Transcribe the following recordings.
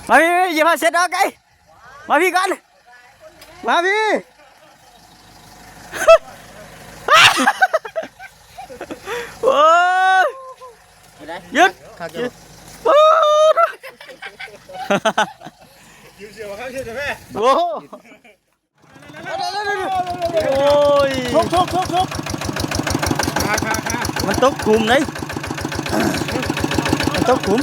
ມາພີ່ ຢ່າພາເຊັດອອກໄກ ມາພີ່ກ່ອນ ມາພີ່ ໂອ້ຍ ຢຸດ ໂອ້ໂຫ ໂອ້ຍ ທຸບໆໆໆ ມັນຕົກຂຸມເດ້ ມັນຕົກຂຸມ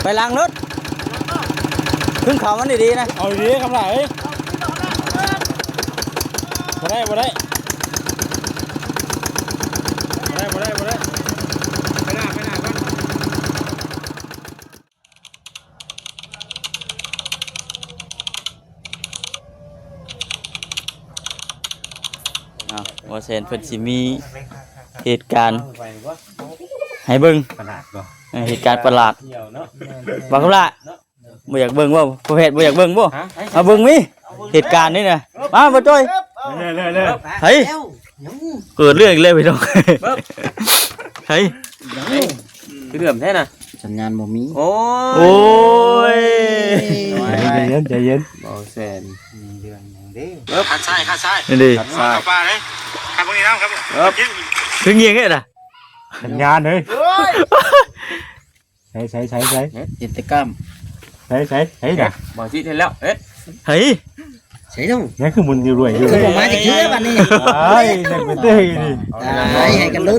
ໄປຫຼັງລົດ ຂຶ້ນເຂົາມັນດີໆນະ ເອົາດີໆ ຄຳຫຼ້າເອີຍ ບໍ່ໄດ້ ບໍ່ໄດ້ ບໍ່ໄດ້ ບໍ່ໄດ້ ບໍ່ໄດ້ ໄປໜ້າ ໄປໜ້າກ່ອນ. ອ້າວ ບໍ່ແຊນເພິ່ນຊິມີເຫດການໃຫ້ເບິ່ງ ປະຫຼາດບໍ່? ເອີ ເຫດການປະຫຼາດ ບໍ່ຄຳຫຼ້າ ບໍ່ຢາກເບິ່ງບໍ່? ພໍ່ແພດບໍ່ຢາກເບິ່ງບໍ່? ມາເບິ່ງມີ ເຫດການນີ້ນະ ມາ ບໍ່ຈ່ອຍ ເລີຍໆໆ ໃຜ ເກີດເລື່ອງອີກແລ້ວພີ່ນ້ອງ ໃຜ ຄືເດີມແທ້ນະ ສັນຍານບໍ່ມີ ໂອ້ຍ ໂອ້ຍ ໃຈເຢັນ ໃຈເຢັນ ບໍ່ແຊນ ມີເລື່ອງຫຍັງເດ້ ເອີ ຄັນຊ້າຍ ຄັນຊ້າຍ ນີ້ເດ້ ຄັນຊ້າຍ ເຂົ້າປ່າເດ້ ຄັນພວກນີ້ນຳ ຄັນ ເອີ ຄືງຽງເດ້ນະ ສັນຍານເຮີ້ຍ ໂອ້ຍ ໃສ ໃສ ໃສ ໃສ ເຮັດ ຈິດຕະກຳ ໃສ ໃສ ໃສນະ ບໍ່ຊິເຮັດແລ້ວ ເຮັດ ໃສ ໃສເຈົ້າ ຍັງຄືມັນຢູ່ລວຍຢູ່ ຄືບໍ່ມາຈັກເທື່ອບັດນີ້ ອ້າຍ ຍັງເປັນເດ້ນີ້ ຕາຍ ໃຫ້ກັນລຸ້ນ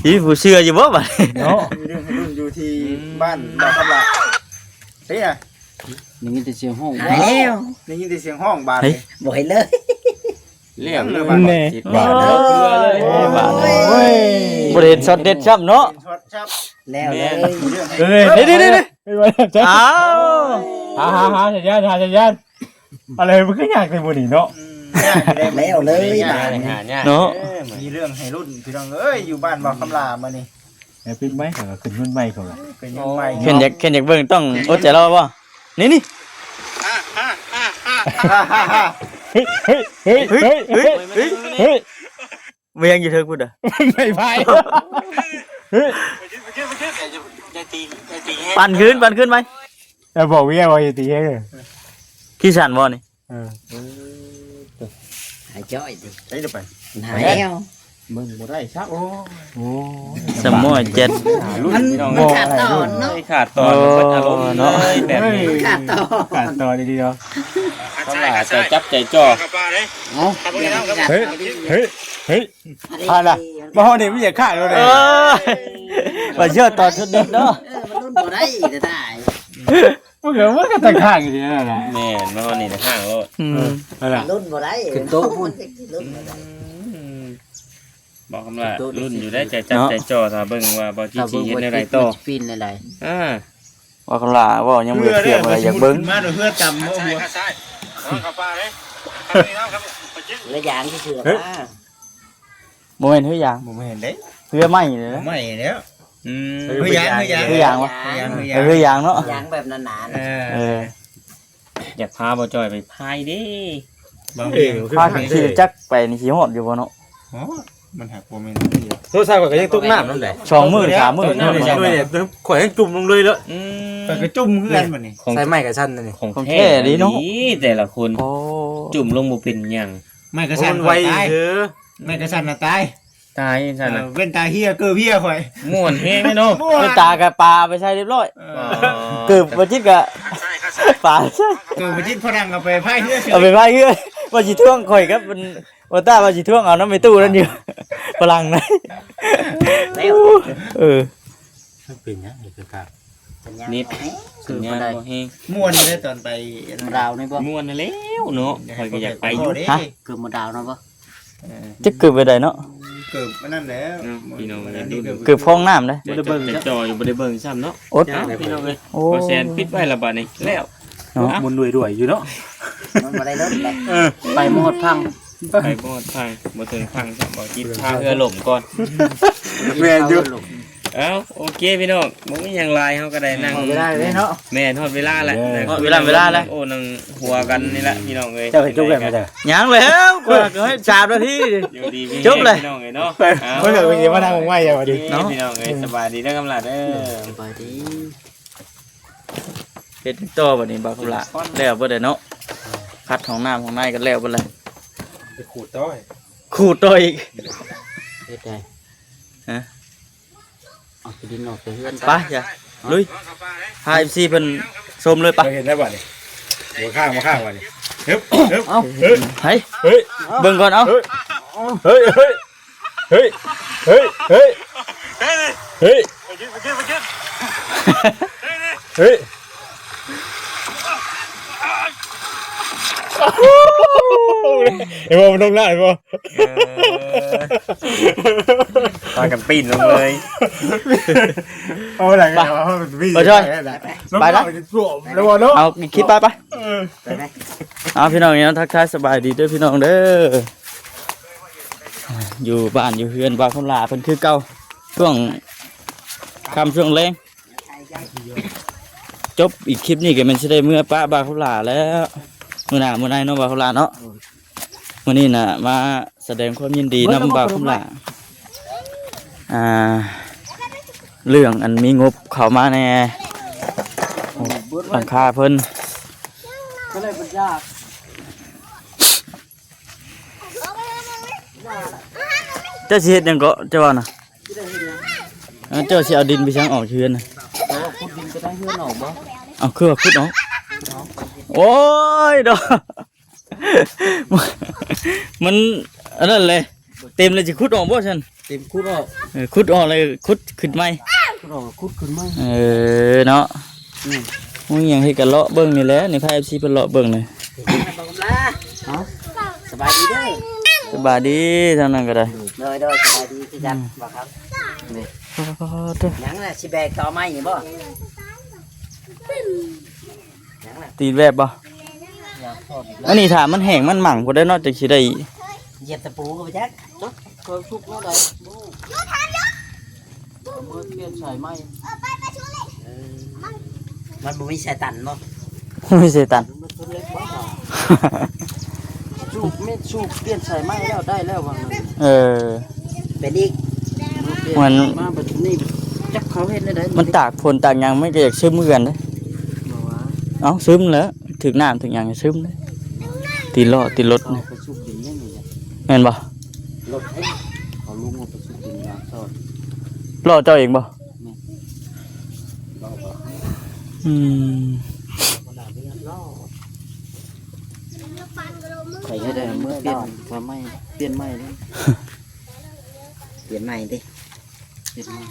ອີ່ ຜູ້ເຊື່ອຢູ່ບໍ່ບັດນີ້ເນາະ ມີເລື່ອງໃຫ້ລຸ້ນຢູ່ທີ່ ອືມ ບ້ານບ່າວຄຳຫຼ້າ ເດ້ອະ ໄດ້ຍິນແຕ່ສຽງຮ້ອງ ຕາຍແລ້ວ ໄດ້ຍິນແຕ່ສຽງຮ້ອງບາດນີ້ ບໍ່ເຫັນເລີຍ ແລ້ວເລີຍ ແນ່ ແລ້ວເລີຍ ໂອ້ຍ ບໍ່ໄດ້ເຫັນຊັອດເດັດຊ້ຳເນາະ ເຫັນຊັອດຊ້ຳ ແລ້ວເລີຍ ເອີ ນີ້ໆໆ ອ້າວ ຫາ ຫາ ຫາ ສັນຍານ ຫາສັນຍານ ອະໄລມັນຄືຍາກແທ້ມື້ນີ້ເນາະ ອືມ ຍາກຢູ່ເດ້ ແລ້ວເລີຍບາດນີ້ ຫາຍາກເນາະ ເອີ ມີເລື່ອງໃຫ້ລຸ້ນພີ່ນ້ອງເອີຍ ຢູ່ບ້ານບ່າວຄຳຫຼ້າມື້ນີ້ ແລ້ວປິດໄມ ຂ້ອຍກໍຂຶ້ນເງິນໃໝ່ເຂົາລະ ຂຶ້ນເງິນໃໝ່ ເຂົນຢາກ ເຂົນຢາກເບິ່ງຕ້ອງອົດໃຈລໍບໍ່? ນີ້ ນີ້ ເຮີ້ຍ ເຮີ້ຍ ເຮີ້ຍ ເຮີ້ຍ ເຮີ້ຍ ເຮີ້ຍ ເຮີ້ຍ ແມ່ນຫຍັງຢູ່ເທິງພຸ້ນນະ ໄຟໄຟ ເຮີ້ຍ ປັ່ນຄືນ ປັ່ນຄືນໄປ ແລ້ວບອກເວຍວ່າຢ່າຕີແຮງເດີ ຂີ້ສັ່ນບໍ່ນີ້? ເອີ ຫາຍຈ້ອຍຕິ ໃສລະໄປ ຫາຍແລ້ວ ເບິ່ງບໍ່ໄດ້ຊະ ໂອ້ ໂອ້ ສະໝໍເຈັດ ມັນ ມັນຂາດຕອນເນາະ ຂາດຕອນ ເອີ ເບິດອາລົມເນາະ ເລີຍແບບນີ້ ຂາດຕອນ ຂາດຕອນດີໆເນາະ ເຂົາວ່າໃຈຈັບໃຈຈ່ອ ເອົາ ເຮີ້ຍ ເຮີ້ຍ ເຮີ້ຍ ພາລະ ມາຮອດນີ້ມັນຢາກຂາດແລ້ວເດ້ ເອີ ວ່າເຊື່ອຕອນສຸດເດັດເນາະ ເອີ ມັນລຸ້ນບໍ່ໄດ້ແທ້ໆ ມັນກໍ ມັນກໍຕະຂ້າງຢູ່ນີ້ແຫຼະ ແມ່ນ ມາຮອດນີ້ຕະຂ້າງໂລດ ອືມ ເອີ ນັ້ນລະ ລຸ້ນບໍ່ໄດ້ ຂຶ້ນໂຕະພຸ້ນ ລຸ້ນບໍ່ໄດ້ ອືມ ບໍ່ຄຳຫຼ້າລຸ້ນຢູ່ໄດ໋ ໃຈຈັບໃຈຈ່ອ ຖ້າເບິ່ງວ່າບໍ່ຈິດຊິເຮັດແນວໃດຕໍ່ ປີນແນວໃດ ອ່າ ບໍ່ຄຳຫຼ້າເວົ້າຍັງບໍ່ເຊື່ອ ບໍ່ຢາກເບິ່ງ ມາໂດຍເຮືອຕຳບໍ່ຫົວ ລະຢາງຊື່ໆ ບໍ່ແມ່ນເຮືອຢາງ ບໍ່ແມ່ນເດ້ ເຮືອໄມ້ນີ້ແຫຼະ ໄມ້ແລ້ວ ອືມ ເຮືອຢາງ ເຮືອຢາງ ເຮືອຢາງ ເຮືອຢາງເນາະ ຢາງແບບໜາໆ ເອີ ເອີ ຢາກພາບ່າວຈ້ອຍໄປພາຍເດ້ ບາງເອີ ພາຂີ່ຈັກໄປນີ້ຊິຮອດຢູ່ບໍ່ເນາະ ຮອດ ມັນຫາກບໍ່ແມ່ນ ໂທລະສັບຂ້ອຍກໍຍັງຕົກນ້ຳນຳໃດ ສອງມື້ສາມມື້ ຂ້ອຍຍັງຈຸ່ມລົງເລີຍເນາະ ອືມ ຂ້ອຍກໍຈຸ່ມຄືກັນບັດນີ້ ໃສ່ໄມ້ກະຊັ້ນນີ້ ຂອງແທ້ເດ້ເນາະ ແຕ່ລະຄົນ ໂອ້ ຈຸ່ມລົງບໍ່ເປັນຫຍັງ ໄມ້ກະຊັ້ນໄວເດີ ໄມ້ກະຊັ້ນນະຕາຍ ຕາຍຊັ້ນນະ ເອີ ເວັ້ນຕາເຮຍ ເກີບເຮຍຂ້ອຍ ມ່ວນແຮງເນາະ ເປັນຕາກະປາໄປໃສ່ຮຽບຮ້ອຍ ເອີ ເກີບບໍ່ຈິດກະປາ ເກີບບໍ່ຈິດພໍດັງເອົາໄປພາຍເຮືອ ເອົາໄປພາຍເຮືອ ວ່າຊິທວງຂ້ອຍກັບ ບໍ່ຕ້າວ່າຊິທວງເອົານຳແມ່ຕູ້ນັ້ນຢູ່ ຝຣັ່ງນະ ແລ້ວ ເອີ ມັນເປັນຫຍັງນີ້ຄືກັນ ເນັດສັນຍານບໍ່ແຮງ ມ່ວນຢູ່ເດ້ຕອນໄປລາວນີ້ບໍ່ ມ່ວນນັ້ນແລ້ວເນາະ ຂ້ອຍກໍຢາກໄປຢູ່ ຮະ ເກີບໝົດດາວນຳບໍ່? ເອີ ຈັກເກີບໄປໃດເນາະ ເກີບອັນນັ້ນແຫຼະ ເນາະ ພີ່ນ້ອງເອີຍ ເກີບຟອງນ້ຳເດ້ ບໍ່ໄດ້ເບິ່ງ ແຕ່ຈ່ອຍບໍ່ໄດ້ເບິ່ງຊ້ຳເນາະ ອົດ ເອົ້າ ພີ່ນ້ອງເອີຍ ໂອ້ ບໍ່ແຊນປິດໄວ້ລະບາດນີ້ ແລ້ວ ເນາະ ໝູນດ້ວຍໆຢູ່ເນາະ ມັນບໍ່ໄດ້ລົດເດ້ ເອີ ໄປໝົດພັງ ໄປບໍ່ຮອດພັງ ບໍ່ເຖິງພັງຊ້ຳ ບໍ່ຈິດພາເຮືອລົມກ່ອນ ແມ່ນຢູ່ ເອົ້າ ໂອເຄພີ່ນ້ອງ ບໍ່ມີຫຍັງຫຼາຍ ເຮົາກໍໄດ້ນັ່ງ ຮອດເວລາແລ້ວເນາະ. ແມ່ນ ຮອດເວລາແລ້ວ ເອີ ນະ ຮອດເວລາ ເວລາແລ້ວ. ໂອ້ ນັ່ງຫົວກັນນີ້ລະພີ່ນ້ອງເອີຍ. ເຈົ້າເຮັດຈົບແລ້ວບໍ່? ຍັງແລ້ວ ຂ້ອຍກໍເຮັດສາມນາທີ ຢູ່ດີມີແຮງ ຈົບແລ້ວພີ່ນ້ອງເອີຍເນາະ. ເອົາ ເພິ່ນກໍຊິມານັ່ງໃໝ່ແລ້ວບັດນີ້ເນາະ. ພີ່ນ້ອງເອີຍ ສະບາຍດີເດີຄຳຫຼ້າເດີ ສະບາຍດີ. ເຮັດຫຍັງຕໍ່ບັດນີ້ບ່າວຄຳຫຼ້າ? ແລ້ວເບິດແລ້ວເນາະ ຂັດຫ້ອງນ້ຳຫ້ອງໃນກໍແລ້ວເບິດແລ້ວ. ໄປຂູດຕໍ່ ຂູດຕໍ່ອີກ ເຮັດໄດ້ ຮະ? ເອົາຂີ້ດິນອອກແຕ່ເຮືອນ ໄປ ໄປ ຈ້ະ ລຸຍ ພາ ເອັຟຊີ ເພິ່ນຊົມເລີຍ ໄປ. ເຫັນໄດ້ບັດນີ້ ບໍ່ຄ້າງ ບໍ່ຄ້າງບັດນີ້. ຮຶບ ຮຶບ ເອົາ ເຮີ້ຍ ໄປ ເຮີ້ຍ ເບິ່ງກ່ອນ ເອົາ ເຮີ້ຍ ເຮີ້ຍ ເຮີ້ຍ ເຮີ້ຍ ເຮີ້ຍ ເຮີ້ຍ ເຮີ້ຍ ເຮີ້ຍ ເຫັນບໍ່ ມັນລົງແລ້ວ ເຫັນບໍ່? ເອີ ພາກັນປີນລົງເລີຍ. ເອົາໄດ້ ເອົາໄດ້ ເອົາໄດ້ ໄປລະ ເອົາຄລິບໄປ ໄປ ເອີ ເອົາພີ່ນ້ອງເນາະ ທັກທາຍສະບາຍດີເດີພີ່ນ້ອງເດີ. ຢູ່ບ້ານຢູ່ເຮືອນບ່າວຄຳຫຼ້າເພິ່ນຄືເກົ່າ ຊ່ວງຄ່ຳຊ່ວງແລງ. ຈົບອີກຄລິບນີ້ກໍແມ່ນຊິໄດ້ເມືອປະບ່າວຄຳຫຼ້າແລ້ວ ມື້ໜ້າມື້ໃນເນາະບ່າວຄຳຫຼ້າເນາະ. ມື້ນີ້ນະມາສະແດງຄວາມຍິນດີນຳບ່າວຄຳຫຼ້າ ອ່າ ເລື່ອງອັນມີງົບເຂົ້າມາແດ່ ຫຼັງຄາເພິ່ນ. ເຈົ້າຊິເຮັດຫຍັງເກາະ ເຈົ້າວ່ານະ? ເອີ ເຈົ້າຊິເອົາດິນໄປຫຍັງອອກເຮືອນນະ? ເອົາ ຂຸດດິນໄປທາງເຮືອນອອກບໍ່? ເອົາ ຄືວ່າຂຸດອອກ? ໂອ້ຍ ດອກ ມັນອັນນັ້ນແຫຼະ ເຕັມແລ້ວຊິຂຸດອອກບໍ່ຊັ້ນ? ເຕັມຂຸດອອກ ເອີ ຂຸດອອກແລ້ວຂຸດຂຶ້ນໃໝ່ ຂຸດອອກ ຂຸດຂຶ້ນໃໝ່ ເອີ ເນາະ. ອືມ ມີຫຍັງເຮັດກໍເລາະເບິ່ງນີ້ແຫຼະ ນີ້ພາ ເອັຟຊີ ເພິ່ນເລາະເບິ່ງນີ້. ຮະ? ສະບາຍດີເດີ. ສະບາຍດີ ທາງນັ້ນກໍໄດ້. ໂດຍ ໂດຍ ສະບາຍດີຄືກັນ ອືມ ບໍ່ຄັບ. ນີ້ ຍັງນະ ຊິແບກຕໍ່ໄມ້ນີ້ບໍ່? ຕີນແວບບໍ່? ອັນນີ້ຖ້າມັນແຫ້ງມັນໝັ່ງພຸ້ນເດ້ເນາະ ຈັ່ງຊິໄດ້ຢຽບຕະປູກໍບໍ່ຈັກ. ຈັກເຂົາສຸກແນວໃດ ບໍ່ຮູ້. ເອົາມືປ່ຽນສາຍໃໝ່. ເອີ ມັນບໍ່ມີສາຍຕັນບໍ່? ບໍ່ມີສາຍຕັນ. ມັນເປັນເຫຼັກບໍ່? ສູບ ມີດສູບປ່ຽນສາຍໃໝ່ແລ້ວ ໄດ້ແລ້ວວ່າ. ເອີ ເປັນອີກ ມັນມາບັດນີ້ ຈັກເຂົາເຮັດແນວໃດ ມັນຕາກຝົນຕາກຫຍັງ ມັນກໍຢາກຊຶມຄືກັນເດ້. ບໍ່ວ່າ ເອົ້າ ຊຶມແລ້ວ ຖືກນ້ຳຖືກຫຍັງຊຶມເດ້. ຕີນລໍ້ ຕີນລົດນີ້ ໄປສູບດິນນີ້ ແມ່ນບໍ່? ລົດເດ້ ເຂົາລົງໄປສູບດິນຍາມເຊົ້າ. ລໍ້ເຈົ້າເອງບໍ່? ແມ່ນ ອືມ ຂ້ອຍເຮັດໃຫ້ເມືອປ່ຽນສາຍໃໝ່ ປ່ຽນໃໝ່ເດ້. ປ່ຽນໃໝ່ຕິ ປ່ຽນໃໝ່.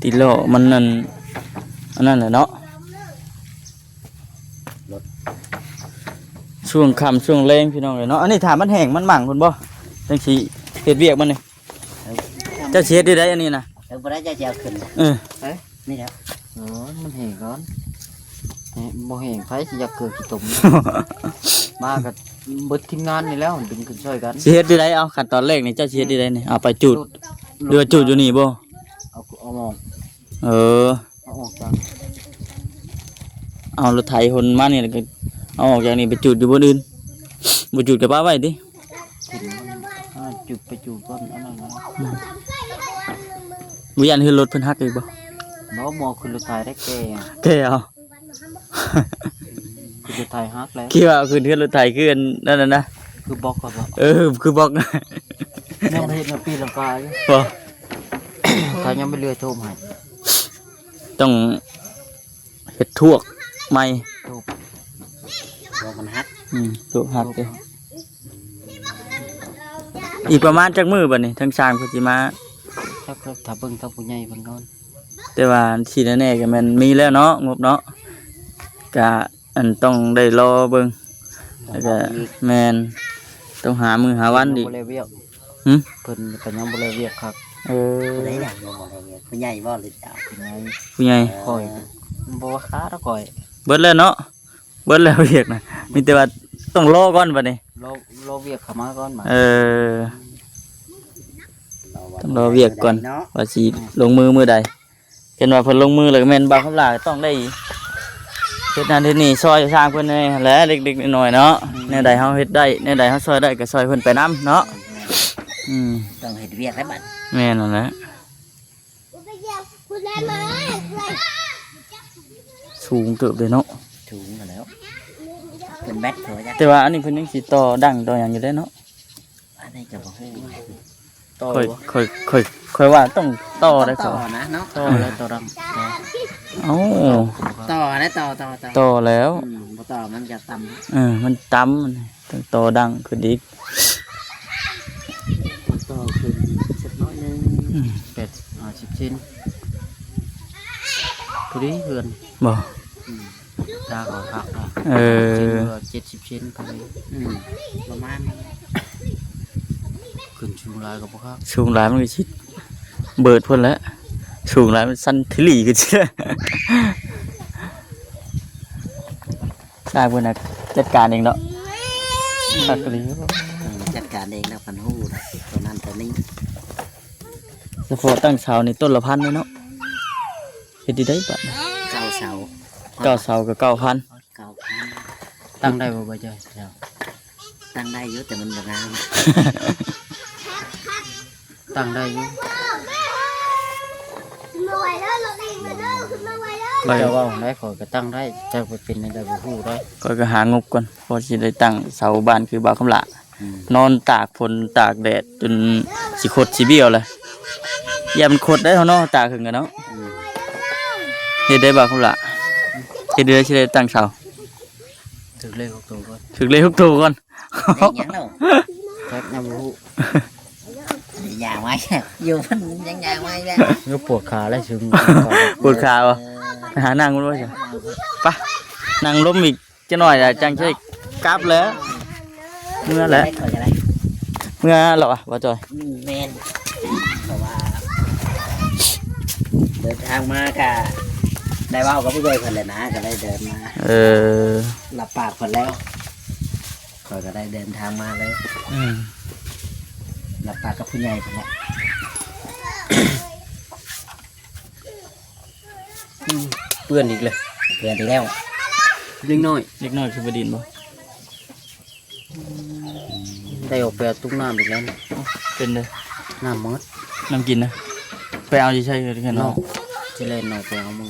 ຕິດລໍ້ມັນນັ້ນ ອັນນັ້ນແຫຼະເນາະ ຊ່ວງຄ່ຳຊ່ວງແລງພີ່ນ້ອງເອີຍເນາະ. ອັນນີ້ຖ້າມັນແຫ້ງມັນໝັ່ງພຸ້ນບໍ່ ຈັ່ງຊິເຮັດວຽກມັນນີ້. ເຈົ້າຊິເຮັດຢູ່ໃດອັນນີ້ນະ? ເອີ ບໍ່ໄດ້ ເຈົ້າຊິເອົາຂຶ້ນ ເອີ ນີ້ແຫຼະ. ໂອ້ຍ ມັນແຫ້ງກ່ອນ ແຫ້ງ ບໍ່ແຫ້ງໃຜຊິຢາກເກືອຂີ້ຕົມ ມາກໍເບິດທີມງານນີ້ແລ້ວ ດຶງຂຶ້ນຊ່ອຍກັນ. ຊິເຮັດຈັ່ງໃດ? ເອົາ ຂັ້ນຕອນແລກນີ້ເຈົ້າຊິເຮັດຈັ່ງໃດນີ້? ເອົາໄປຈູດ ຫຼືວ່າຈູດຢູ່ນີ້ບໍ່? ເອົາ ເອົາອອກ ເອີ ເອົາອອກຈາກ ເອົາລົດໄຖຫົນມານີ້ ແລ້ວກໍເອົາອອກຈາກນີ້ໄປຈູດຢູ່ບ່ອນອື່ນ ບໍ່ຈູດກໍປະໄວ້ຕິ. ເຫັນມັນ ອັນນັ້ນຈຸດໄປຈູດກ່ອນ ອັນນັ້ນນະ ອືມ ບໍ່ຢ້ານເຮືອນລົດເພິ່ນຫັກອີກບໍ່? ບໍ່ ບໍ່ເອົາຂຶ້ນລົດໄຖໄດ້ ແກ່ ແກ່ເອົາ ຂຶ້ນລົດໄຖຫັກແລ້ວ. ຄິດວ່າເອົາຂຶ້ນເຮືອນລົດໄຖຄືອັນນັ້ນນະ ຄືບລັອກກໍບໍ່ ເອີ ຄືບລັອກ ຍັງບໍ່ເຮັດ ຍັງປີນຫຼັງຄາຢູ່ບໍ່? ຖ້າຍັງບໍ່ເຫຼືອໂທມໃຫ້ ຕ້ອງເຮັດທວກໃໝ່ ທວກ ທວກມັນຫັກ ອືມ ທວກຫັກເດ້. ອີກປະມານຈັກມື້ບັດນີ້ ທາງຊ່າງເພິ່ນຊິມາ? ຈັກ ຖ້າເບິ່ງທາງຜູ້ໃຫຍ່ເພິ່ນກ່ອນ ແຕ່ວ່າທີ່ແນ່ໆກໍແມ່ນມີແລ້ວເນາະ ງົບເນາະ ກະ ອັນ ຕ້ອງໄດ້ລໍເບິ່ງ ແລ້ວກໍ ແມ່ນ ຕ້ອງຫາມື້ຫາວັນອີກ ຍັງບໍ່ແລວຽກ ຫຶ? ເພິ່ນກໍຍັງບໍ່ແລວຽກຄັກ. ເອີ ຜູ້ໃດຍັງບໍ່ແລວວຽກ? ຜູ້ໃຫຍ່ບໍ່ ຫຼືເຈົ້າ? ຜູ້ໃຫຍ່ ຜູ້ໃຫຍ່ ຂ້ອຍ ເອີ ບໍ່ວ່າຂ້າດອກຂ້ອຍ ເບິດແລ້ວເນາະ ເບິດແລ້ວວຽກນະ ມີແຕ່ວ່າຕ້ອງລໍກ່ອນບັດນີ້ ລໍ ລໍວຽກເຂົ້າມາກ່ອນບາດ. ເອີ ລໍວ ຕ້ອງລໍວຽກກ່ອນ ເນາະ ວ່າຊິລົງມືມື້ໃດ. ຄັນວ່າເພິ່ນລົງມືແລ້ວ ແມ່ນບ່າວຄຳຫຼ້າຕ້ອງໄດ້ເຮັດນັ້ນເຮັດນີ້ ຊ່ອຍຊ່າງເພິ່ນແດ່ຫັ້ນແຫຼະ ເລັກໆນ້ອຍໆເນາະ. ອືມ ແນວໃດເຮົາເຮັດໄດ້ ແນວໃດເຮົາຊ່ອຍໄດ້ກໍຊ່ອຍເພິ່ນໄປນຳເນາະ. ອືມ ອືມ ຕ້ອງເຮັດວຽກແລ້ວບັດ ແມ່ນຫັ້ນແຫຼະ. ສູງເຕີບເດ້ເນາະ ສູງຫັ້ນແຫຼ້ວ ເພິ່ນແບັດເຂົາວ່າ ແຕ່ວ່າອັນນີ້ເພິ່ນຍັງຊິຕໍ່ດັງຕໍ່ຫຍັງຢູ່ເດ້ເນາະ. ອັນນີ້ກໍບໍ່ຮູ້ ຕໍ່ ຂ້ອຍ ຂ້ອຍ ຂ້ອຍ ຂ້ອຍວ່າຕ້ອງຕໍ່ໄດ້ ຕ້ອງຕໍ່ນະເນາະ ຕໍ່ແລ້ວຕໍ່ດຳ ຕໍ່ ເອົ້າ ຕໍ່ແລ້ວ ຕໍ່ ຕໍ່ ຕໍ່ແລ້ວ ອືມ ບໍ່ຕໍ່ມັນກໍຕ່ຳ ເອີ ມັນຕ່ຳ ຕ້ອງຕໍ່ດັງຂຶ້ນອີກ ຕ້ອງຕໍ່ຂຶ້ນຈັກໜ້ອຍໜຶ່ງ ອືມ ແປດ ຫ້າສິບເຊັນ ພໍດີເຮືອນ ບໍ່ ອືມ ຕາກໍຄັກນະ ເອີ ເຈັດສິບເຊັນພໍດີ ອືມ ປະມານນັ້ນແຫຼະ ຂຶ້ນສູງຫຼາຍກໍບໍ່ຄັກ ສູງຫຼາຍມັນກໍຊິເບີດພຸ້ນແຫຼະ ສູງຫຼາຍມັນສັ່ນທິລີຂຶ້ນຊິ ຊ່າງເພິ່ນນະຈັດການເອງເນາະ ຄັກອີ່ຫຼີ ອືມ ຈັດການເອງແລ້ວ ຄັນຮູ້ຕົວນັ້ນຕົວນີ້ ສະເພາະຕັ້ງເສົານີ້ຕົ້ນລະພັນເດ້ເນາະ ເຮັດໄດ້ໃດບັດນີ້ ເກົ້າເສົາ ເກົ້າເສົາກໍເກົ້າພັນ ເກົ້າພັນ ຕັ້ງໄດ້ບໍ່ ບໍ່ເຈົ້າ? ຕັ້ງໄດ້ຢູ່ ແຕ່ມັນບໍ່ງາມ ຕັ້ງໄດ້ຢູ່ ຂ້ອຍ ເຈົ້າເວົ້າໄດ້ ຂ້ອຍກໍຕັ້ງໄດ້ ເຈົ້າໄປເປັນແນວໃດບໍ່ຮູ້ໄດ໋ ຂ້ອຍກໍຫາງົບກ່ອນ ພໍຊິໄດ້ຕັ້ງເສົາບ້ານຄືບ່າວຄຳຫຼ້າ ອືມ ນອນຕາກຝົນຕາກແດດຈົນຊິຄົດຊິບ້ຽວແລ້ວ ຢ້ານມັນຄົດໄດ໋ເຮົາເນາະ ຕາກຫຶງກັນເນາະ ອືມ ເຮັດໄດ້ບ່າວຄຳຫຼ້າ ເຮັດໄດ້ ຊິໄດ້ຕັ້ງເສົາ ຖືກເລກຫົກໂຕກ່ອນ ຖືກເລກຫົກໂຕກ່ອນ ເລກຫຍັງແລ້ວ ຈັກຍັງບໍ່ຮູ້ ຍ່າງມາ ຢູ່ເພິ່ນຍັງຍ່າງມາອີກແລ້ວ ຍັງປວດຂາແລ້ວຊຶງ ປວດຂາບໍ່ ເອີ ໄປຫານັ່ງກ່ອນບໍ່ຊະ ໄປ ນັ່ງລົມອີກຈັກໜ້ອຍລະ ຈັ່ງຊິກັບແລ້ວ ເມືອແຫຼະ ເມືອແລ້ວຫວາ ບໍ່ຈ່ອຍ ອືມ ແມ່ນ ເພາະວ່າເດີນທາງມາກະໄດ້ເວົ້າກັບຜູ້ໃຫຍ່ເພິ່ນແຫຼະນະ ກໍໄດ້ເດີນມາ ເອີ ຮັບປາກເພິ່ນແລ້ວ ຂ້ອຍກໍໄດ້ເດີນທາງມາເລີຍ ອືມ ຮັບປາກກັບຜູ້ໃຫຍ່ພຸ້ນແຫຼະ ອືມ ເປື້ອນອີກເລີຍ ເປື້ອນອີກແລ້ວ ເດັກນ້ອຍ ເດັກນ້ອຍຄືບໍ່ດິນບໍ່ ໄດ້ອອກໄປເອົາຕຸກນ້ຳອີກແລ້ວ ເປັນເດີ ນ້ຳໝົດ ນ້ຳກິນນະ ໄປເອົາຢູ່ໃສເດີ ເນາະ ຊິແລ່ນອອກໄປເອົາມື້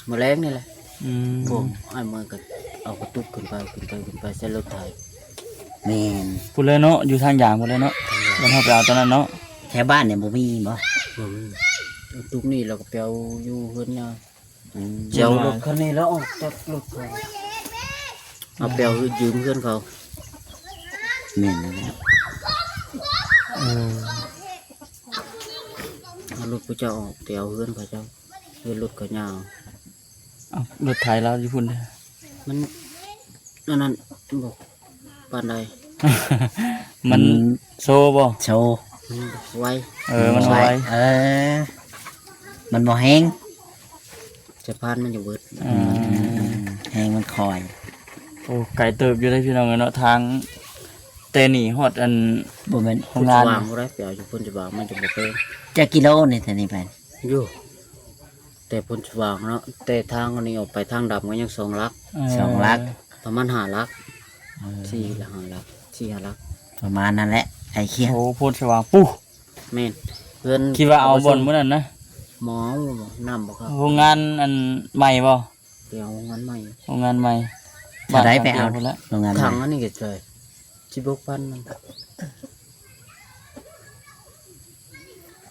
ມື້ແລງນີ້ແຫຼະ ອືມ ພວກອ້າຍເມືອກໍເອົາກະຕຸກຂຶ້ນໄປ ຂຶ້ນໄປ ຂຶ້ນໄປໃສ່ລົດໄຖ ແມ່ນ ພຸ້ນແຫຼະເນາະ ຢູ່ທາງຢາງພຸ້ນແຫຼະເນາະ ທາງຢາງ ແລ້ວເຮົາໄປເອົາຕອນນັ້ນເນາະ ແຖວບ້ານນີ້ບໍ່ມີບໍ່? ບໍ່ມີ ເອົາຕຸກນີ້ແລ້ວກໍໄປເອົາຢູ່ເຮືອນຍາ ອືມ ຈະເອົາລົດຄັນນີ້ແລ້ວອອກຈາກລົດເຂົາ ເອົາໄປເອົາຢືມເຮືອນເຂົາ ແມ່ນແລ້ວ ເອີ ເອົາລົດຜູ້ເຈົ້າອອກ ແຕ່ເອົາເຮືອນເຂົາເຈົ້າ ເຮືອນລົດເຂົາຍາວ ເອົ້າ ລົດໄຖລາວຢູ່ພຸ້ນເດ້ ມັນ ອັນນັ້ນບໍ່ປານໃດ ມັນ ມັນໂຊບໍ່? ໂຊ ມັນໄວ ເອີ ມັນໄວ ເອີ ມັນບໍ່ແຮງ ສະພານມັນຈະເບິດ ອືມ ອືມ ແຮງມັນຄ່ອຍ ໂອ້ ໄກເຕີບຢູ່ເດ້ພີ່ນ້ອງເອີຍເນາະ ທາງແຕ່ນີ້ຮອດອັນ ບໍ່ແມ່ນ ໂຮງງານ ໂພນສະຫວ່າງບໍ່ໄດ້ ໄປເອົາຢູ່ໂພນສະຫວ່າງມັນຈະບໍ່ເຕີບ ຈັກກິໂລນີ້ແຕ່ນີ້ໄປ? ຢູ່ ແຕ່ໂພນສະຫວ່າງເນາະ ແຕ່ທາງອັນນີ້ອອກໄປທາງດຳກໍຍັງສອງຫຼັກ ເອີ ສອງຫຼັກ ປະມານຫ້າຫຼັກ ເອີ ສີ່ ຫຼື ຫ້າຫຼັກ ສີ່ ຫ້າຫຼັກ ປະມານນັ້ນແຫຼະ ໃກ້ຄຽງ ໂອ້ ໂພນສະຫວ່າງ ປູ້ ແມ່ນ ເຮືອນ ຄິດວ່າເອົາບ່ອນມື້ນັ້ນນະ ໝໍ ນ້ຳບໍ່ຄັກ ໂຮງງານອັນໃໝ່ບໍ່? ໄປເອົາໂຮງງານໃໝ່ ໂຮງງານໃໝ່ ເທົ່າໃດໄປເອົາ ບ້ນຂ້ງທຽງພຸ້ນລະ ໂຮງງານໃໝ່ ຖັງອັນນີ້ກໍເທົ່າໃດ ສິບຫົກພັນ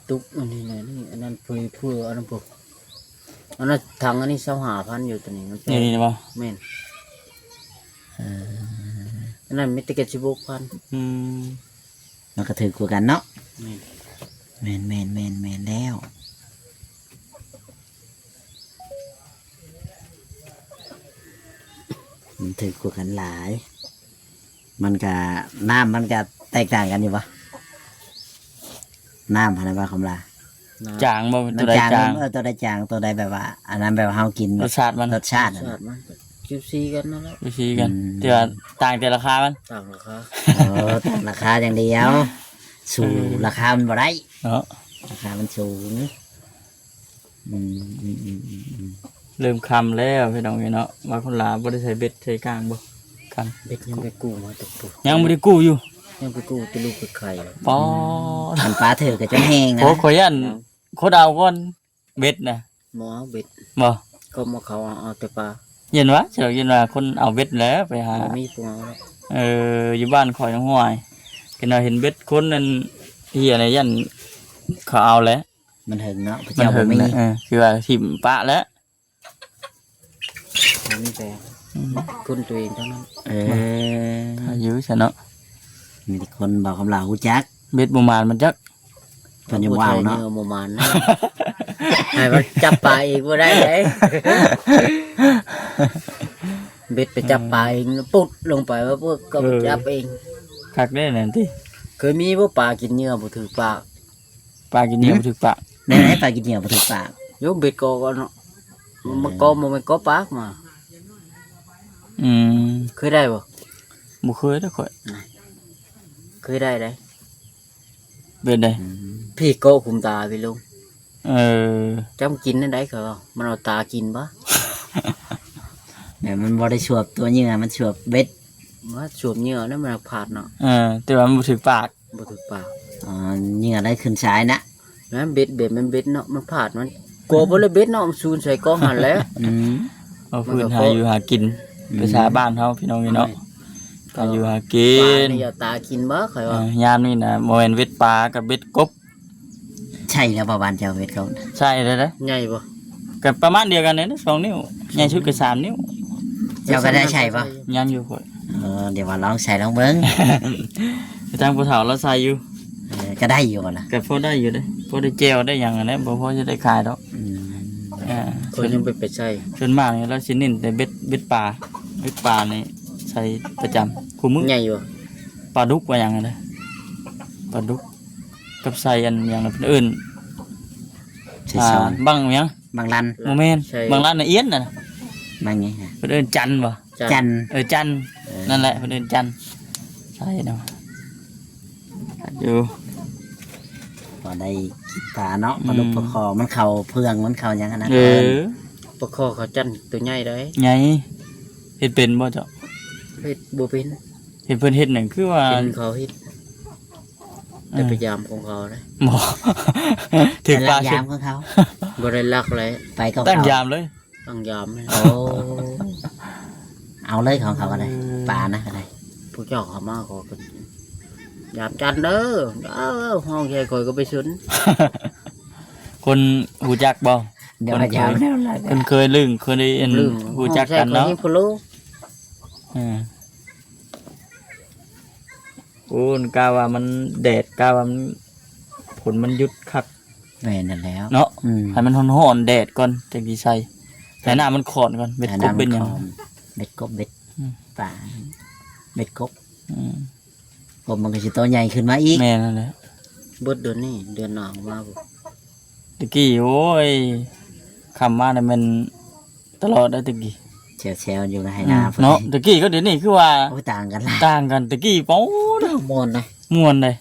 ຕຸກອັນນີ້ແຫຼະ ນີ້ ອັນນັ້ນເພື່ອ ເພື່ອອັນນັ້ນພວກ ອັນນັ້ນຖັງອັນນີ້ຊາວຫ້າພັນຢູ່ ຕົວນີ້ມັນແພງ ນີ້ບໍ່? ແມ່ນ ເອີ ອັນນັ້ນມີແຕ່ເຈັດສິບຫົກພັນ ອືມ ມັນກໍຖືກກວ່າກັນເນາະ ແມ່ນ ແມ່ນໆໆໆ ແມ່ນແລ້ວ ມັນຖືກກວ່າກັນຫຼາຍ ມັນກະ ນ້ຳມັນກະແຕກຕ່າງກັນຢູ່ບໍ່? ນ້ຳຫັ້ນນະ ວ່າຄຳລາ ຈາງບໍ່? ຕົວໃດຈາງ ເອີ ຕົວໃດຈາງ ຕົວໃດແບບວ່າ ອັນນັ້ນແບບວ່າເຮົາກິນ ລົດຊາດມັນ ລົດຊາດ ລົດຊາດມັນ ຢູ່ສີກັນນັ້ນແຫຼະ ຢູ່ສີກັນ ອືມ ແຕ່ວ່າຕ່າງແຕ່ລາຄາມັນ ຕ່າງລາຄາ ເອີ ຕ່າງລາຄາຢ່າງດຽວ ສູ້ ເອີ ລາຄາມັນບໍ່ໄດ້ເນາະ ລາຄາມັນສູງ. ອືມ ເລີ່ມຄ່ຳແລ້ວພີ່ນ້ອງເອີຍເນາະ. ວ່າຄົນລາວບໍ່ໄດ້ໃສ່ເບັດໃສ່ກ້າງບໍ່? ຄ່ຳ ເບັດຍັງໄປກູ້ມາແຕ່ປູ້ ຍັງບໍ່ໄດ້ກູ້ຢູ່ ຍັງໄປກູ້ແຕ່ລູກໄປໄຂ່ ປອດ ຄັນປາຖືກກໍຈົນແຮງ ໂອ້ ນະ ຂ້ອຍຢ້ານຄົນເອົາກ່ອນ ເບັດນະ ບໍ່ເອົາເບັດ ບໍ່ ກໍມາເຂົາເອົາ ເອົາແຕ່ປາ ຢ້ານວ່າ ເຈົ້າຢ້ານວ່າຄົນເອົາເບັດແຫຼະໄປຫາ ບໍ່ມີຜູ້ເອົາແລ້ວ ເອີ ຢູ່ບ້ານຂ້ອຍນ້ອງຫ້ວຍ ເຫັນວ່າເຫັນເບັດຄົນນັ້ນເຫຍແຫຼະ ຢ້ານເຂົາເອົາແຫຼະ ມັນເຖິງເນາະ ເຂົາເຈົ້າບໍ່ມີ ເອີ ຄືວ່າຖິ້ມປະແຫຼະ ບໍ່ມີແຕ່ ອືມ ຄົນຕົວເອງເທົ່ານັ້ນ ເອີ ຖ້າຢູ່ຊະເນາະ ມີແຕ່ຄົນເວົ້າຄຳລາວຮູ້ຈັກ ເບັດບໍ່ໝານມັນຈັກ ເພິ່ນຍັງວ່າເນາະ ບໍ່ໝານນະ ໃຫ້ມັນຈັບປາເອງບໍ່ໄດ້ເດ້ ເບັດໄປຈັບປາເອງ ປຸດລົງໄປວ່າພວກກໍ ເອີ ຈັບເອງ ຄັກເດ້ນັ້ນຕິ ເຄີຍມີບໍ່ປາກິນເຫຍື່ອບໍ່ຖືກປາກ? ປາກິນເຫຍື່ອ ຫືມ ບໍ່ຖືກປາກ ແນວໃດປາກິນເຫຍື່ອບໍ່ຖືກປາກ? ໂຍ ເບັດກໍ ກໍເນາະ ເອີ ມັນກໍບໍ່ແມ່ນກໍປາກມາ ອືມ ເຄີຍໄດ້ບໍ່? ບໍ່ເຄີຍເດ້ຂ້ອຍ ນະ ເຄີຍໄດ້ໃດ ເປັນໃດ? ອືມ ພີ້ເກາະຂຸມຕາພີ້ລຸງ ເອີ ເຈົ້າກິນແນວໃດເຂົາເວົ້າ ມັນເອົາຕາກິນບໍ່? ແບບມັນບໍ່ໄດ້ສວບຕົວເຫຍື່ອ ມັນສວບເບັດ ວ່າສວບເຫຍື່ອນັ້ນມັນພາດເນາະ ເອີ ແຕ່ວ່າມັນບໍ່ຖືກປາກ ບໍ່ຖືກປາກ ອໍ ເຫຍື່ອໄດ້ຂຶ້ນຊາຍນະ ແມ່ນເບັດ ເບັດ ແມ່ນເບັດເນາະ ມັນພາດ ມັນກໍບໍ່ໄດ້ເບັດເນາະ ມັນຊູນໃສ່ກໍຫັ້ນແຫຼະ ອືມ ເວົ້າພື້ນຫາຢູ່ຫາກິນ ອືມ ພາສາບ້ານເຮົາພີ່ນ້ອງເອີຍເນາະ ຫາຢູ່ຫາກິນ ປານີ້ຢ່າຕາກິນບໍ່ ຂ້ອຍວ່າ ເອີ ຍາມນີ້ນະ ບໍ່ແມ່ນເບັດປາກັບເບັດກົບ ໃສ່ແລ້ວບໍ່ບ້ານເຈົ້າເບັດກົບ ໃສ່ແລ້ວເດ້ ໃຫຍ່ບໍ່? ກໍປະມານດຽວກັນນີ້ນະ ສອງນິ້ວ ໃຫຍ່ສຸດກໍສາມນິ້ວ ເຈົ້າກໍໄດ້ໃສ່ບໍ່? ຍັງຢູ່ຂ້ອຍ ເອີ ດຽວວ່າລອງໃສ່ລອງເບິ່ງ ທາງຜູ້ເຖົ້າລາວໃສ່ຢູ່ ເອີ ກໍໄດ້ຢູ່ບໍ່ລະ? ກໍພໍໄດ້ຢູ່ເດ້ ພໍໄດ້ແຈ່ວໄດ້ຫຍັງຫັ້ນແຫຼະ ບໍ່ພໍຈະໄດ້ຂາຍດອກ ອືມ ເອີ ຂ້ອຍຍັງໄປ ໄປໃສ່ ສ່ວນມາກນີ້ລາວຊິເນັ້ນແຕ່ເບັດ ເບັດປາ ເບັດປານີ້ໃສ່ປະຈຳຄູ່ມື້ ໃຫຍ່ຢູ່ ປາດຸກວ່າຫຍັງຫັ້ນນະ ປາດຸກ ກັບໃສ່ອັນຫຍັງນະ ເພິ່ນເອີ້ນ ໃສ່ຊອນ ອ່າ ບັງຫຍັງ? ບັງລັນ ບໍ່ແມ່ນ ໃສ່ ບັງລັນນະ ອຽນນະ ບັງຫຍັງນະ? ເພິ່ນເອີ້ນຈັນບໍ່? ຈັນ ຈັນ ເອີ ຈັນ ເອີ ນັ້ນແຫຼະ ເພິ່ນເອີ້ນຈັນ ໃສ່ເນາະ ຢູ່ ພໍໄດ້ກິນປາເນາະ ອືມ ປາດຸກປາຄໍ່ ມັນເຂົ້າເຟືອງ ມັນເຂົ້າຫຍັງຫັ້ນນະ ເອີ ປາຄໍ່ເຂົາຈັນໂຕໃຫຍ່ໃດ໋ ໃຫຍ່ ເຮັດເປັນບໍ່ເຈົ້າ? ເຮັດບໍ່ເປັນ ເຫັນເພິ່ນເຮັດນັ້ນຄືວ່າ ເຫັນເຂົາເຮັດ ແຕ່ ເອີ ໄປຢາມຂອງເຂົາເດ້ ບໍ່ ຖືກປາ ແຕ່ລັກຢາມຂອງເຂົາ ບໍ່ໄດ້ລັກເລີຍ ໄປກໍ ຕັ້ງຢາມເລີຍ ຕັ້ງຢາມເລີຍ ໂອ້ ເອົາເລີຍຂອງເຂົາກໍໄດ້ ເອີ ປານະກໍໄດ້ ຜູ້ເຈົ້າເຂົ້າມາກໍເພິ່ນຢາມຈັນເດີ ເອີ ຮ້ອງໃສ່ຂ້ອຍກໍໄປສົນ ຄົນຮູ້ຈັກບໍ່? ດຽວ ຄົນເຄີຍ ຢາມແລ້ວລະ ຄົນເຄີຍລຶ້ງ ເຄີຍໄດ້ເຫັນ ລຶ້ງ ຮູ້ຈັກກັນເນາະ ຮ້ອງໃສ່ຂ້ອຍນີ້ໂຄໂລ ເອີ ໂອ້ ກະວ່າມັນແດດ ກະວ່າມັນ ຝົນມັນຢຸດຄັກ ແມ່ນນັ້ນແຫຼ້ວເນາະ ອືມ ໃຫ້ມັນຮ້ອນໆ ແດດກ່ອນ ຈັ່ງຊິໃສ່ ໃຫ້ນ້ຳມັນຂອນກ່ອນ ເບັດກົບເບັດຫຍັງ ໃຫ້ນ້ຳມັນຂອນ ເບັດກົບເບັດ ອືມ ປາ ເບັດກົບ ອືມ ກົບມັນກໍຊິໂຕໃຫຍ່ຂຶ້ນມາອີກ ແມ່ນນັ້ນແຫຼະ ເບິດເດືອນນີ້ ເດືອນໜ້າກໍມາພຸ້ນ ແຕ່ກີ້ ໂອ້ຍ ຄ່ຳມານີ້ແມ່ນຕະຫຼອດໄດ໋ແຕ່ກີ້ ແຊວໆ ຢູ່ໃນໄຮ່ນາ ອືມ ພຸ້ນ ເນາະ ແຕ່ກີ້ກັບດຽວນີ້ຄືວ່າ ໂອ້ຍ ຕ່າງກັນຫຼາຍ ຕ່າງກັນ ແຕ່ກີ້ ໂອ້ ມ່ວນນະ ມ່ວນເດ້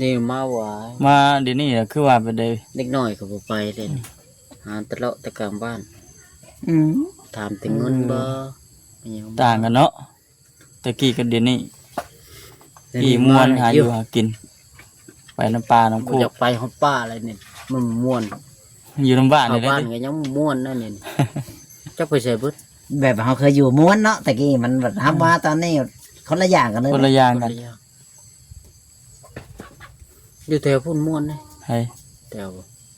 ນີ້ມາວ່າ ມາດຽວນີ້ລະຄືວ່າເປັນໃດ ເດັກນ້ອຍກໍບໍ່ໄປເດ້ ອືມ ຫາແຕ່ເລາະແຕ່ກາງບ້ານ ອືມ ຖາມແຕ່ເງິນບໍ່ ເອີ ອີຫຍັງ ຕ່າງກັນເນາະ ແຕ່ກີ້ກັບດຽວນີ້ ດຽວນີ້ ກີ້ມ່ວນ ມ່ວນ ຫາຢູ່ຫາກິນ ໄປນຳປ່ານຳໂຄກ ບໍ່ຢາກໄປຮອດປ່າແລ້ວນີ້ ມັນມ່ວນ ຢູ່ນຳບ້ານນີ້ແຫຼະ ເຂົ້າບ້ານກໍຍັງມ່ວນນັ້ນນີ້ ຈັກໄປໃສເບິດ ແບບເຮົາເຄີຍຢູ່ມ່ວນເນາະ ແຕ່ກີ້ມັນແບບ ອືມ ເຮົາມາຕອນນີ້ຄົນລະຢ່າງກັນເລີຍ ຄົນລະຢ່າງກັນ ຄົນລະຢ່າງ ຢູ່ແຖວພຸ້ນມ່ວນເດ້ ໃຜ? ແຖວ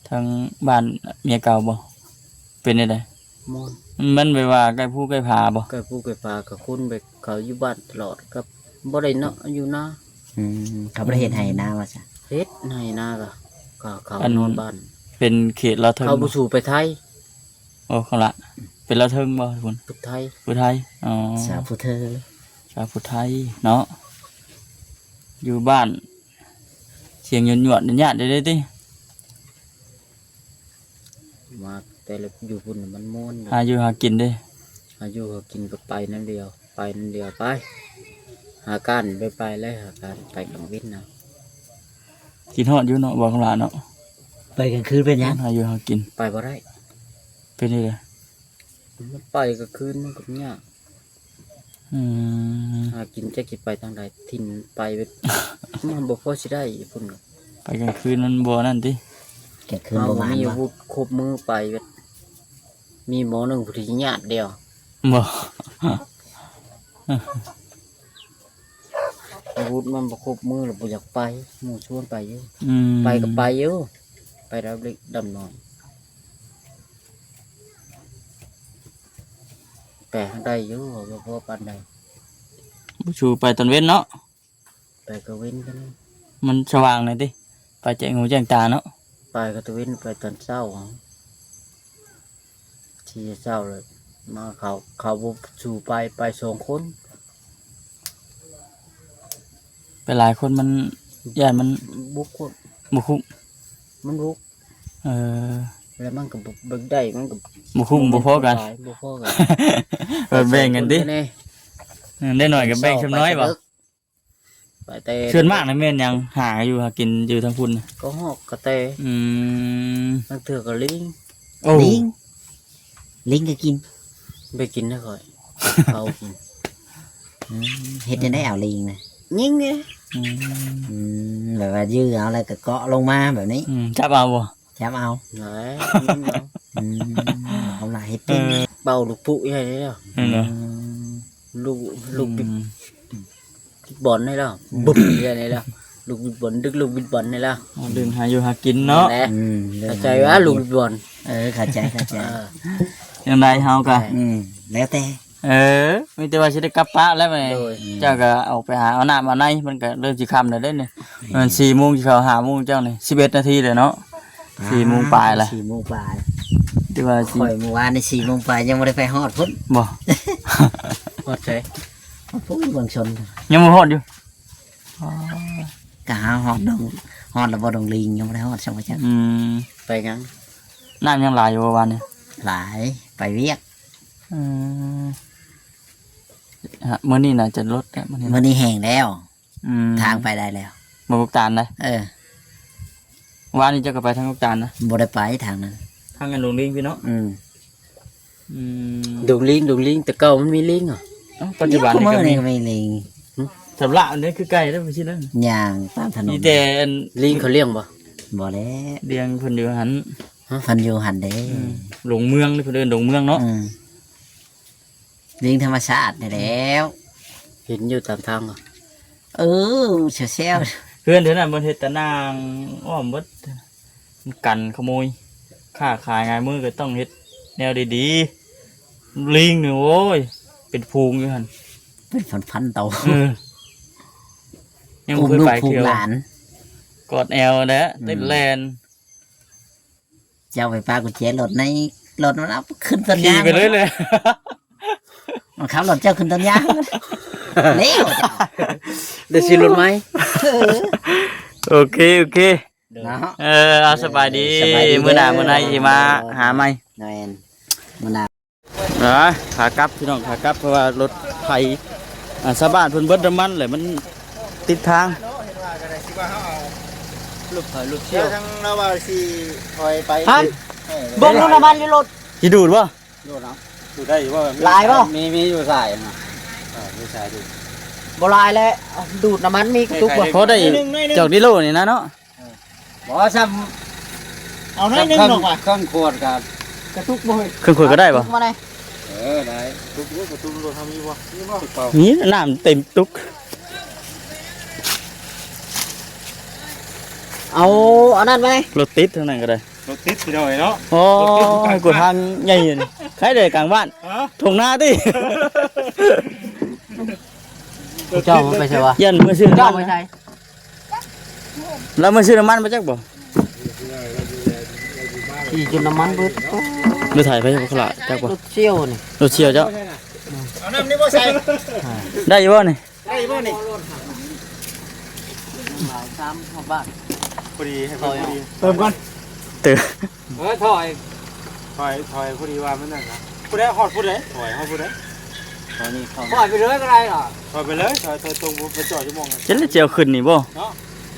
ທາງບ້ານເມຍເກົ່າບໍ່? ເປັນແນວໃດ? ມ່ວນ ມັນແບບວ່າໃກ້ພູໃກ້ຜາບໍ່? ໃກ້ພູໃກ້ຜາ ກໍຄົນໄປ ເຂົາຢູ່ບ້ານຕະຫຼອດ ກໍບໍ່ໄດ້ເນາະ ຢູ່ນາ ອືມ ເຂົາບໍ່ໄດ້ເຮັດໄຮ່ເຮັດນາວ່າຊັ້ນ ເຮັດໄຮ່ນາກໍ ກໍເຂົາ ອັນ ນອນບ້ານ ເປັນເຂດລາວເທິງ ເຂົາບໍ່ ບໍ່? ສູ້ໄປໄທ ໂອ້ ເຂົາລະ ເປັນລາວເທິງບໍ່ພຸ້ນ? ຜູ້ໄທ ຜູ້ໄທ ອໍ ສາວຜູ້ເທີ ສາວຜູ້ໄທເນາະ ຢູ່ບ້ານ ສຽງຫຍວດໆ ຍາດໆ ເດ້ຕິ ມາແຕ່ລະຢູ່ພຸ້ນມັນມ່ວນ ຫາຢູ່ຫາກິນເດ້ ຫາຢູ່ຫາກິນກໍໄປນຳດຽວ ໄປນຳດຽວ ໄປ ຫາການໄປ ໄປແລ້ວ ຫາການໄປກາງເວັນນະ ຄິດຮອດຢູ່ເນາະ ບໍ່ຄຳຫຼ້າເນາະ. ໄປກາງຄືນເປັນຫຍັງ? ຫາຢູ່ຫາກິນ ໄປບໍ່ໄດ້. ເປັນຈັ່ງໃດ? ມັນໄປກາງຄືນມັນກໍຍາກ. ອືມ ຫາກິນຈັກຊິໄປທາງໃດ ຖິ່ນໄປແບບ ມັນບໍ່ພໍຊິໄດ້ພຸ້ນ. ໄປກາງຄືນມັນບໍ່ນັ້ນຕິ? ກາງຄືນບໍ່ໝານ ເຮົາບໍ່ມີອາວຸດຄົບມືໄປແບບ ມີໝໍໜຶ່ງຜູ້ທີ່ຍາດດຽວ ບໍ່ ອາວຸດມັນບໍ່ຄົບມື ແລ້ວບໍ່ຢາກໄປ. ໝູ່ຊວນໄປຢູ່ ອືມ ໄປກໍໄປຢູ່ ໄປດຳເລັກດຳນ້ອຍ ໄປຫາໄດ້ຢູ່ ບໍ່ພໍປານໃດ. ບໍ່ຊູໄປຕອນເວັນເນາະ. ໄປກາງເວັນກໍໄດ້ ມັນສະຫວ່າງແດ່ຕິ ໄປແຈ້ງຫູແຈ້ງຕາເນາະ. ໄປກາງເວັນ ໄປຕອນເຊົ້າ ທີ່ເຊົ້າເລີຍມາ. ເຂົາ ເຂົາບໍ່ສູ່ໄປ ໄປສອງຄົນ ໄປຫຼາຍຄົນມັນຢ້ານມັນບຸກຄົນ ບໍ່ຄຸ້ມ ມັນບຸກ. ເອີ ແລ້ວມັນກໍບໍ່ ເບິ່ງໄດ້ ມັນກໍບໍ່ຄຸ້ມ ບໍ່ພໍກັນ ບໍ່ພໍກັນ ເອີ ແບ່ງກັນຕິ ເອີ ໄດ້ໜ້ອຍກໍແບ່ງສ່ຳນ້ອຍບໍ່? ໄປແຕ່ ສ່ວນມາກນະແມ່ນຫຍັງ ຫາຢູ່ຫາກິນຢູ່ທາງພຸ້ນນະ? ກະຮອກກະແຕ. ອືມ ລາງເທື່ອກໍລີງ. ໂອ້ ລີງ ລີງກໍກິນ. ໄປກິນນະຂ້ອຍ ເຂົາກິນ. ອືມ ເຮັດຈັ່ງໃດເອົາລີງນະ? ຍິງເດ້. ອືມ ອືມ ແບບວ່າຢື້ອເອົາແລ້ວກໍເກາະລົງມາແບບນີ້. ອືມ ຈັບເອົາບໍ່? ຈັບເອົາ ແຫຼະ ຍິງເອົາ. ອືມ ເອົາລະ ເຮັດເປັນ ເອີ ເປົ່າລູກປຸໃຫ້ແລ້ວ. ເຫັນບໍ່? ອືມ ລູກ ລູກ ອືມ ບິດບອນໃຫ້ແລ້ວ ອືມ ບຶບໃຫ້ແລ້ວ ລູກບິດບອນ ດຶກລູກບິດບອນໃຫ້ແລ້ວ. ອໍ ດຶງຫາຢູ່ຫາກິນເນາະ. ແຫຼະ ອືມ ເຂົ້າໃຈວ່າລູກບິດບອນ. ເອີ ເຂົ້າໃຈ ເຂົ້າໃຈ. ເອີ ຈັ່ງໃດເຮົາກໍ ອືມ ແລ້ວແຕ່. ເອີ ມີແຕ່ວ່າຊິໄດ້ກັບປະແລ້ວບັດນີ້. ໂດຍ ເຈົ້າກໍອອກໄປຫາເອົານ້ຳເອົາໃນ ມັນກໍເລີ່ມຊິຄ່ຳແລ້ວເດ້ນີ້. ແມ່ນ ມັນສີ່ໂມງຊິເຂົ້າຫ້າໂມງ ເຈົ້ານີ້ສິບເອັດນາທີແລ້ວເນາະ. ອ່າ ສີ່ໂມງປາຍລະ ສີ່ໂມງປາຍ. ແຕ່ວ່າຊິ ຂ້ອຍມື້ວານນີ້ສີ່ໂມງປາຍ ຍັງບໍ່ໄດ້ໄປຮອດພຸ້ນ. ບໍ່ ຮອດໃສ? ຮອດພຸ້ນ ເມືອງຊົນ ຍັງບໍ່ຮອດຢູ່. ອໍ ກະຫາຮອດດົງ ຮອດລະບໍ່ ດົງລີງ ຍັງບໍ່ໄດ້ຮອດຊ້ຳວ່າຈັ່ງ. ອືມ ໄປຫຍັງ? ນ້ຳຍັງຫຼາຍຢູ່ບໍ່ວານນີ້? ຫຼາຍ ໄປວຽກ. ອືມ ຮະ ມື້ນີ້ໜ້າຈະລົດແລ້ວ ມື້ນີ້ ມື້ນີ້ແຫ້ງແລ້ວ. ອືມ ທາງໄປໄດ້ແລ້ວ ບໍ່ລູກຕານໄດ. ເອີ ວານນີ້ເຈົ້າກໍໄປທາງລູກຕານນະ? ບໍ່ໄດ້ໄປທາງນັ້ນ ທາງອັນດົງລີງພີ້ເນາະ. ອືມ ອືມ ດົງລີງ ດົງລີງ ແຕ່ເກົ່າມັນມີລີງເນາະ. ເອົ້າ ປັດຈຸບັນນີ້ກໍມີ ກໍມີລີງ. ຫຶ ສຳລະອັນນີ້ຄືໄກເດ້ ໄປຊິເນາະ ຍ່າງຕາມຖະໜົນ. ມີແຕ່ອັນ ລີງເຂົາລ້ຽງບໍ່? ບໍ່ແຫຼະ ລ້ຽງເພິ່ນຢູ່ຫັ້ນ. ເພິ່ນຢູ່ຫັ້ນເດ້. ອືມ ດົງເມືອງເດ້ ເພິ່ນເອີ້ນດົງເມືອງເນາະ. ອືມ ລີງທຳມະຊາດນີ້ແຫຼ້ວ ເຫັນຢູ່ຕາມທາງ. ເອີ ແຊວໆ ເຮືອນແຖວນັ້ນເພິ່ນເຮັດຕາໜ່າງອ້ອມເບິດ ກັນຂະໂມຍ. ຄ້າຂາຍງາຍມືກໍຕ້ອງເຮັດແນວດີໆ. ລີງນີ້ ໂອ້ຍ ເປັນຝູງຢູ່ຫັ້ນ ເປັນພັນໆໂຕ. ເອີ ຍັງບໍ່ເຄີຍໄປເທື່ອ ຫານ ກອດແອວແຫຼະ ອືມ ເຕັ້ນແລ່ນ. ເຈົ້າໄປປະກຸນແຈລົດໃນລົດ ມັນເອົາຂຶ້ນຕົ້ນຍາງ ຂີ່ໄປເລີຍແຫຼະ. ມັນຂັບລົດເຈົ້າຂຶ້ນຕົ້ນຍາງ ເລວ ໄດ້ຊື້ລົດໃໝ່. ເອີ ໂອເຄ ໂອເຄ ເນາະ. ເອີ ເອົາ ສະບາຍດີ ສະບາຍດີ ມື້ໜ້າ ເດີ ມື້ໃນຊິມາຫາໃໝ່. ແມ່ນ ມື້ໜ້າ. ອ່າ ຂາກັບພີ່ນ້ອງ ຂາກັບ ເພາະວ່າລົດໄຖ ອ່າ ຊາວບ້ານເພິ່ນເບິດນ້ຳມັນແຫຼະ ມັນຕິດທາງ. ລົດໄຖ ລົດສ່ຽວ ທາງລາວວ່າຊິຖອຍໄປ ເບິ່ງດູນ້ຳມັນຢູ່ລົດ ຊິດູດບໍ່? ດູດເອົາ ດູດໄດ້ຢູ່ບໍ່? ຫຼາຍບໍ່? ມີ ມີຢູ່ສາຍນະ. ເອີ ມີສາຍດູດ ບໍ່ຫຼາຍແຫຼະ ດູດນ້ຳມັນມີກະຕຸກບໍ່? ພໍໄດ້ ໜ້ອຍໜຶ່ງ ໜ້ອຍໜຶ່ງ ຈອກນີ້ໂລນີ້ນະເນາະ. ບໍ່ ຊ້ຳ ເອົາໜ້ອຍໜຶ່ງ ຊ້ຳ ເນາະວ່າ ເຄິ່ງຂວດກໍ ກະຕຸກບໍ່ເຮີ້ຍ? ເຄິ່ງຂວດກໍໄດ້ບໍ່? ມາໄດ້ ເອີ ໄດ້. ຕຸກຢູ່ ກະຕຸກລົດເຮົາມີບໍ່? ມີບໍ່? ມີ ນ້ຳເຕັມຕຸກ. ເອົາອັນນັ້ນໄວ້ ລົດຕິດທາງນັ້ນກໍໄດ້. ລົດຕິດພີ່ນ້ອງເນາະ. ໂອ້ຍ ກວດທາງໃຫຍ່ຢູ່ນີ້ ໃຄໄດ້ກາງບ້ານ ຖົງນາຕິ. ເຈົ້າໄປໃສວະ? ຢ້ານເມືອຊື້ນ້ຳມັນ ເຈົ້າໄປໃສ? ລາວເມືອຊື້ນ້ຳມັນບໍ່ຈັກບໍ່? ຂີ່ຈົນນ້ຳມັນເບິດ. ລົດໄຖໄປບໍ່ຄະລະ ຈັກບໍ່? ລົດສ່ຽວນີ້ ລົດສ່ຽວເຈົ້າ. ເອົານ້ຳນີ້ບໍ່ໃສ່ ໄດ້ຢູ່ບໍ່ນີ້? ໄດ້ບໍ່ນີ້? ສາມພັນບາດ ພໍດີ ໃຫ້ເພິ່ນພໍດີ ເຕີມກ່ອນ ເຕີມ. ເອີ ຖອຍ ຖອຍ ຖອຍ ພໍດີວ່າມັນນັ້ນນະ. ຜູ້ໃດຮອດຜູ້ໃດ? ຖອຍຮອດຜູ້ໃດ? ຖອຍນີ້ເຂົ້າ ຖອຍໄປເລີຍກໍໄດ້ລະ. ຖອຍໄປເລີຍ ຖອຍ ຖອຍຕົງໄປຈອດຢູ່ໝ່ອງ ຈະໄດ້ຊິເອົາຂຶ້ນນີ້ບໍ່ເນາະ?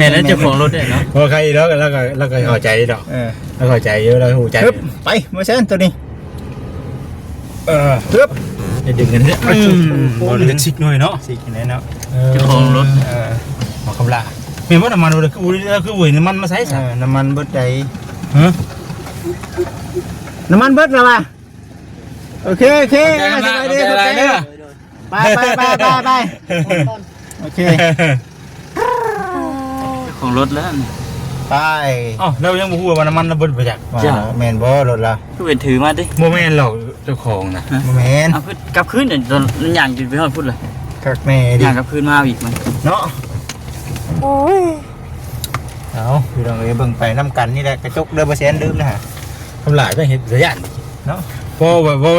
ແມ່ນແລ້ວ ເຈົ້າຂອງລົດເດ້ເນາະ. ບໍ່ໃຄດອກ ລາວກໍ ລາວກໍເຂົ້າໃຈດອກ. ເອີ ລາວເຂົ້າໃຈຢູ່ ລາວຮູ້ຈັກ. ປະ ມາແຊນໂຕນີ້. ເອີ ຮຶບ ໄດ້ດຶງກັນເດ້. ອືມ ບໍ່ໄດ້ຊິກໜ້ອຍເນາະ ຊິກແນ່ເນາະ. ເອີ ເຈົ້າຂອງລົດ ເອີ ໝໍຄຳຫຼ້າ ແມ່ນບໍ່? ນ້ຳມັນບໍ່ໄດ້ ຄືບໍ່ເຫັນນ້ຳມັນມາໃສ່ຊະ. ເອີ ນ້ຳມັນເບິດໃດ? ຮະ ນ້ຳມັນເບິດແລ້ວວ່າ. ໂອເຄ ໂອເຄ ຂອບໃຈນຳ ສະບາຍດີ ຂອບໃຈ ຂອບໃຈ ເດີ. ໄປ ໄປ ໄປ ໄປ ໄປ ໂອເຄ ຂອງລົດແລ້ວນີ້. ໄປ. ເອົ້າ ລາວຍັງບໍ່ຮູ້ວ່ານ້ຳມັນລະເບິດໄປຈັກ. ວ່າ ຈ້າ ແມ່ນບໍ່ລົດລາວ? ຄືເປັນຖືມາຕິ. ບໍ່ແມ່ນດອກ ເຈົ້າຂອງນະ. ຮະ ບໍ່ແມ່ນ. ເອົາ ຄືກັບຄືນ ຕອນມັນຍ່າງໄປຮອດພຸ້ນລະ ຄັກແນ່ເດ ຍ່າງກັບຄືນມາອີກມັນເນາະ. ໂອ້ຍ ເອົາ ພີ່ນ້ອງເອີຍ ເບິ່ງໄປນຳກັນນີ້ແຫຼະ. ກະຈົກເດີ ບໍ່ແຊນ ລືມນະ. ຄຳຫຼ້າໄປເຮັດສະຍານເນາະ ບໍ່ ບໍ່